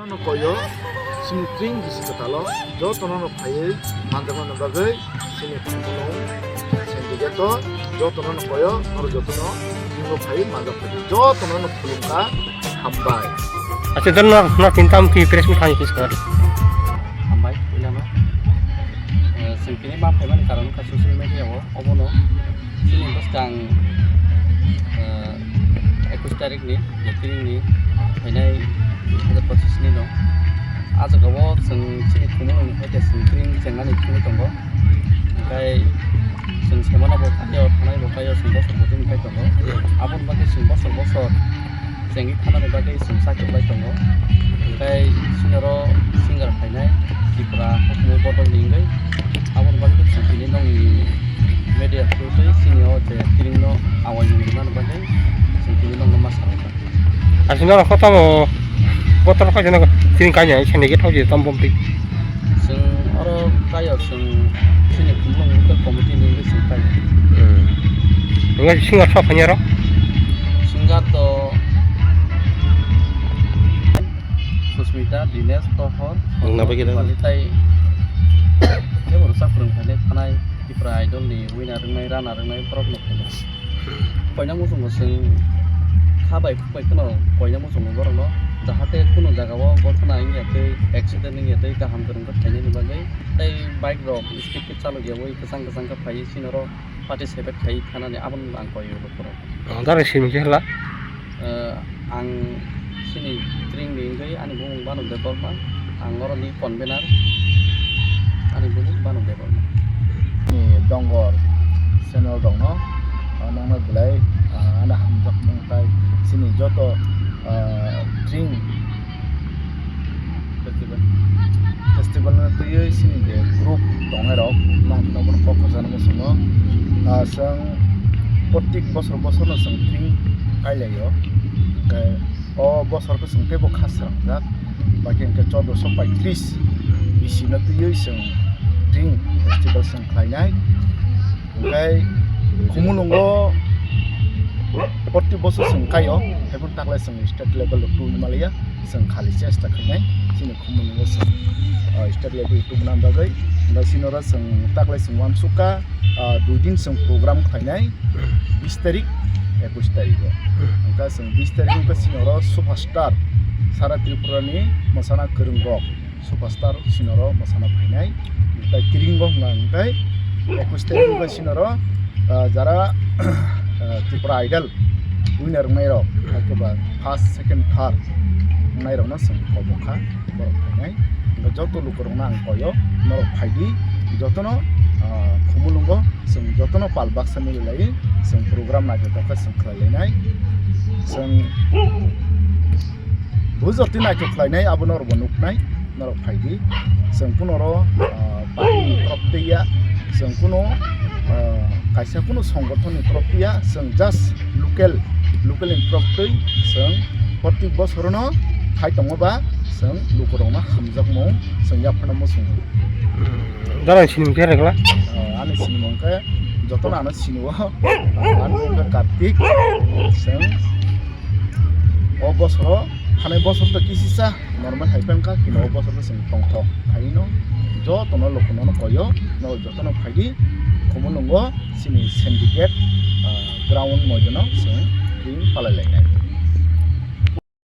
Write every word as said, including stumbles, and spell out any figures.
Koyo, chini tring bisi kwtalo, jotono no phaiwi manjakmani bagwi chini khumulwng, chini geto, jotono no koyo, norok jotono tringo phaiwi manjak phai, jotono no khulumkha, hambai. Acha, dan na, na tinta mukti press meet khaini kis kar. Hambai, puilama. Eh, chwng tini ma phaimani karon wngkha social media o, obono chini bwskang, eh, ekush tarikh ni, je tini ni phainai dui hazar pochisni no. Ah jaga o chwng chini khumulwng ni hai khe chwng tring chengnani thangwi tongo. Hwnkhe chwng semana bo kaiyo, thanai bo kaiyo, chwng bosor bo tini khai tongo. Aboni bagwi chwng bosor bosor chengwi thanani bagwi chwng chakhwlai tongo. Hwnkhe chini oro singer phainai Tripura hukumu bodol ni wngwi aboni bagwi chwng tini nongni media through twi chini o je tring no awai mung rwnani bagwi chwng tini nongno ma salai tongo. Aswk norok kotamo botor kaijaknai tring kainwi sendicate thok je tam bomtwi. Chwng oro kaiyo chwng chini khumulwng local committee ni wngwi chwng kaiyo. Hmm. Wngkha singer sok phaiya rok? Singer to Susmita, Dinesh, Tohor, Wngna bagwi rw. Bali tai tei bo rwchap kwrwng khainai thanai Tripura Idol ni winner wngnai, runner wngnai borok no khainai. Koina muchungo chwng kha bai khuk bai kheno koina muchungo borokno, jahate kunu jaga o gotona wngya tei accident wngya tei kaham kwrwng khe phainani bagwi tei bike rok speed khe chalokyawi kwchang kwchang khe phaiwi chini oro participate khai thanani abono ang koi o borok. Ang dara simi khe hla? Eh, ang chini tring ni wngwi ani bumung Banu Debbarma, ang oroni convener, ani bumung Banu Debbarma. Ni Dongor channel rokno, ah, nangma belai, ah, ani hamjakmung tai chini joto, ah, tring festival, festival no twiwi chini je group tongnai rok, nang bono kok kwchangma swngo, ah, chwng protik bosor bosor no chwng tring kailaio, hwnkhe o bosor khe chwng teibo kha srangjak, bai khe hwnkhe chordoso paitris bisi no twiwi chwng tring festival chwng khlainai. Hwnkhe khumulwngo protik bosor chwng kaio, haiphano taklai chwng state level o twi maliya, chwng khali chesta khainai chini khumulwngo chwng, ah, state level o tubuna bagwi. Hwnkhe chini oro chwng taklai chwng uansukha, ah, dui din chwng program khlainai, bis tarik, ekush tarik o. Hwnkhe chwng bis tarik wngkha chini oro superstar sara Tripura ni mwsana kwrwng rok. Superstar chini oro mwsana phainai. Tai tring bo hwnka hwnkhe ekush tarik wngkha chini oro, ah, jara, ah, Tripura Idol winner wngnai rok, haikheba first, second, third wngnai rokno chwng kobokha borok phainai. Hwnkhe joto lukurokno ang koio, norok phaidi, jotono, ah, khumulwngo chwng jotono pal baksa mililaiwi chwng program naithotok khe chwng khlailainai. Chwng Bujorti naithok khlainai, abo norokbo nuknai, norok phaidi. Chwng kuno oro, ah, party ni torop twi ya, chwng kuno, ah, kaisa kuno songothon ni torop twi ya, chwng just local, local ni torop twi chwng protik bosorono khai tongo ba, chwng lukurokno hamjakmung chwng yaphano muchungo. Jara sinimung khe regla? Ah, ani sinimung khe jotono ano sinio, ah, ani mung khe Kartik, chwng O bosoro, thanai bosor to kisisa normal hai phankha, kino o bosor to chwng tongthok. Haino jotono lokono koyo, no jotono phaidi, khumulwngo chini syndicate, ah, ground moidono chwng ring palai lainai.